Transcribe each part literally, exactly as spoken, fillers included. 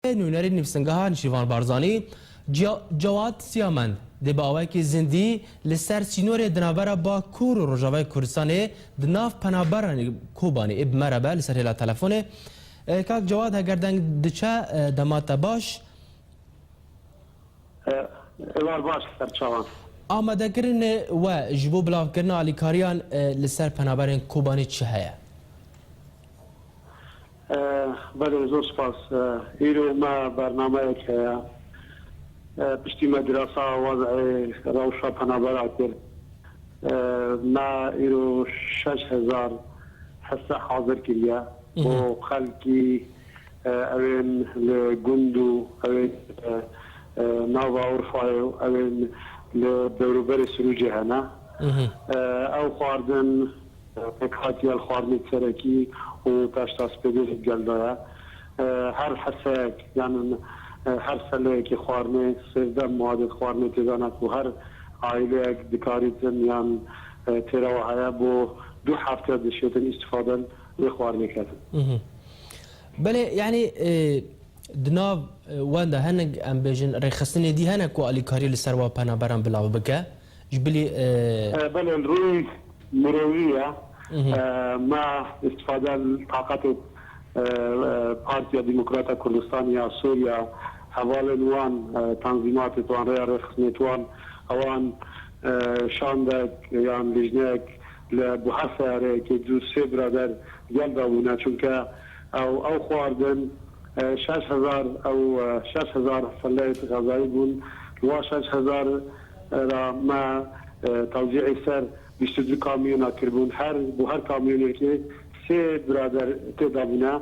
Nûnerê nivîsingeha Nişîvan Barzanî, Ciya-, Cewad Siyamend dê bi awayekî zindî li ser sînorê di navbera Bakur û Rojavayê Kurdistanê di nav penaberanê Kobanê ê bi me re be li ser hêla telefonê. E, kak Cewad, heger deng diçe, e, dema te baş. E, êvar baş ser çavan. Amadekirinê we ji bo bilavkirina alîkariyan, e, li ser penaberên Kobanê çi heye? E, belê, zor spas. E, îro me bernameyek heye. E, piştî me dirasa wez'ê rewşa penabera kir. E, me îro şeş hezar hisse hazir kiriye. Mhm. Bo xelkî, e, ewên li gund û ewên, e, e, nava Urfayê û ewên li dewroberê Sirûcê hene. Mhm. E, ew xwardin, e, pêkhatiye li xwarinê serekî û peşta spêdê li gel de ye. E, her heseyek, yan, e, her seleyekî xwarinê sêzdeh madê xwarinê tê de ne ku her aîleyek dikarîtin yan, e, têra we heye bo du hefte dişêtin îstifaden lê xwarinê ketin. Mhm. Belê, yanî, e, di nav, e, wan de hinek, em bêjin, rêxistinê dî hene ku alîkarî li ser wan penaberan bilav bike? Ji bilî, e, E, belê, li rûyê mirovî ye. Mhm. E, me îstifade li taqetê, e, e, Partiya Demokrata Kurdistanê ya Sûriye, hevalên wan, e, tanzîmatê wan, rêya rêxistinê wan, ewan, e, şandek yan lijnek li, bi her seyareyekê du sê birader gel de bûne. Çunke ew, ew xwardin, e, şeş hezar, ew, e, şeş hezar feleyê xezayî bûn. Li wan şeş hezar ra me, e, tewzî'ê ser bîst û du kamyona kiribûn. Her, bo her kamyonekê sê birader tê de bûne.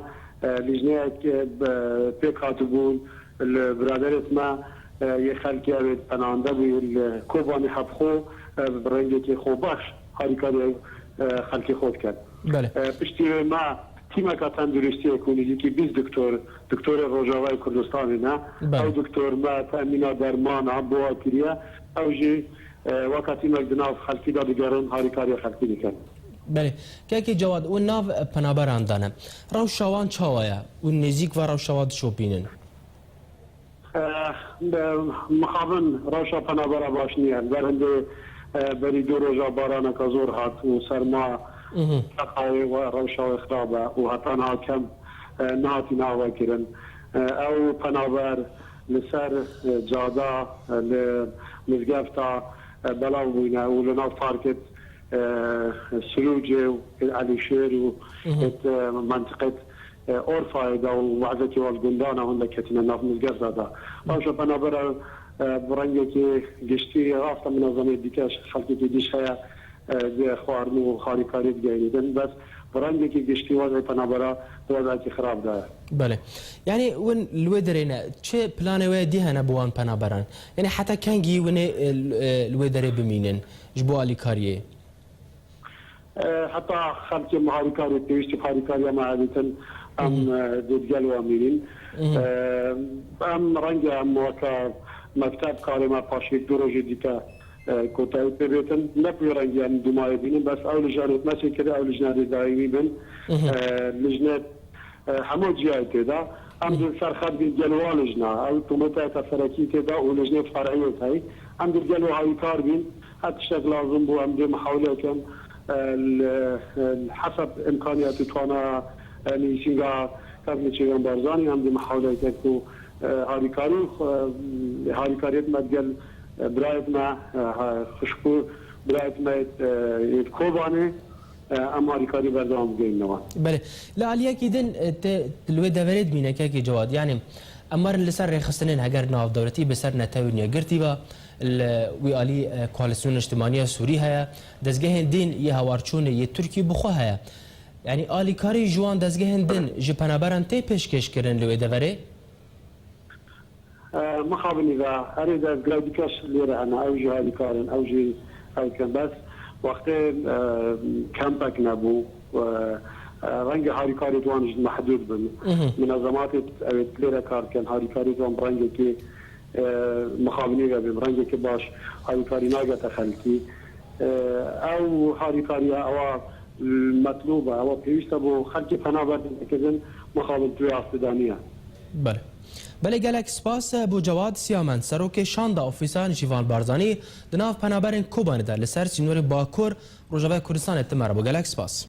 E, lijneyek, e, be-, pêk hatibûn li biraderêt me, e, yê xelkê ew ê penande bû li Kobanê hebxwe, e, bi rengekê xwebaş harîkariyê, e, xelkê xwe dikin. Belê. E, piştî wê me tîmeka tenduristiyê ku nêzîkî bîst doktor, doktorê Rojavayê Kurdistanê ne, Belê. ew doktor me temîna dermana bo ew kiriye, ew jî, e, weka tîmek di nav xelkî de digerin, harîkariya xelkî dikin. Belê. Kekê Cewad, û nav penaberan de ne. Rewşa wan çawa ye? Û nêzîk ve rewşa wan dişopînin? Eh, be-, mixabin rewşa penabera baş niye. Ber hindê, eh, berî du roja baraneka zor hat û serma Mhm. teqayê we rewşa wê xirab e û heta niha kem, eh, nehatîne avakirin. Eh, ew penaber li ser, eh, cada, eh, li mizgefta, eh, belav bûyne û li nav parkê, e, Silûcê û Elîşêr û Mhm. et, e, mentiqet, e, Orfayê de û bazekî wan gundana hûn de ketine nav mizgefta de. Rewşa penabera, e, bi rengekî giştî, rasta minezemê dike, xelkekî dîş heye, e, di xwarin û harîkarî digeynîtin. Bes bi rengekî giştî wezê penabera di wezekî xirab de ye. Belê. Yanî win li wê derê ne, çi planê we dî hene bi wan penaberan? Yanî heta kengî win ê, e, li wê derê bimînin? Ji bo alîkariyê? E, heta xelkê me harîkarê pêwîstî bi harîkariya me hebîtin, em, Mhm. e, dê digel wan mînîn. Mhm. E, em rengê em weke mekteb karê me paşê du rojê dîke, e, kotayî pê bêtin. Ne ku rengê em dûmayê bînin, bes ew lijnanê me çêkirî, ew lijnanê daîmî bin. Mhm. E, lijnê E, hemû ciyayê tê de. Em di ser xet bin gel wa lijna. Ew komîteyeke serekî tê de û lijnê fer'î yê tey. Em di gel wa harîkar bin. Her tiştek lazim bû, em dê mihawile kin, e, li, e, li heseb îmkaniyat û twana, e, nivîsînga kevnî Çêgan Barzanî, em dê mihawile kin ku, e, harîkarî, e, harîkariyet me digel, e, birayet me, e, ha-, xişk û birayet me, e, yê Kobanê, E, em harîkarî berdewam bigihînin wan. Belê. Li aliyekî din, e, te, li wê deverê dimîne kekê Cewad. Yanî, em werin li ser rêxistinên heger navdewletî bi ser netewên yekgirtî ve, li wî alî, e, Koalîsyona Niştimaniya Sûrî heye, dezgehên din yê hewarçûnê yê Tirkî bi xwe heye. Yanî, alîkarî ji wan dezgehên din ji penaberan tê pêşkêş kirin li wê deverê? E, mixabinî ve, erê dezgehê dikeş lêre hene, ew jî harîkar in, ew jî ew kin. Bes wextê, e, kempek nebû, e, e, rengê harîkarê wan jî mehdûd bin. Mhm. Minezematê ew ê lêre kar dikin, harîkarê wan bi rengekî, e, mixabinî ve bê, bi rengekî baş harîkarî nagete xelkî. E, ew harîkariya ewa metlûb e, ewa pêwîst e bo xelkê penaber dikirin, mixabin tu wê astê de niye. Belê. Belê gelek spas bo Cewad Siyamend, serokê şanda ofîsa Nişîvan Barzanî di nav penaberên Kobanê de li ser sînorê Bakur Rojavayê Kurdistanê. Ti merhaba, gelek spas.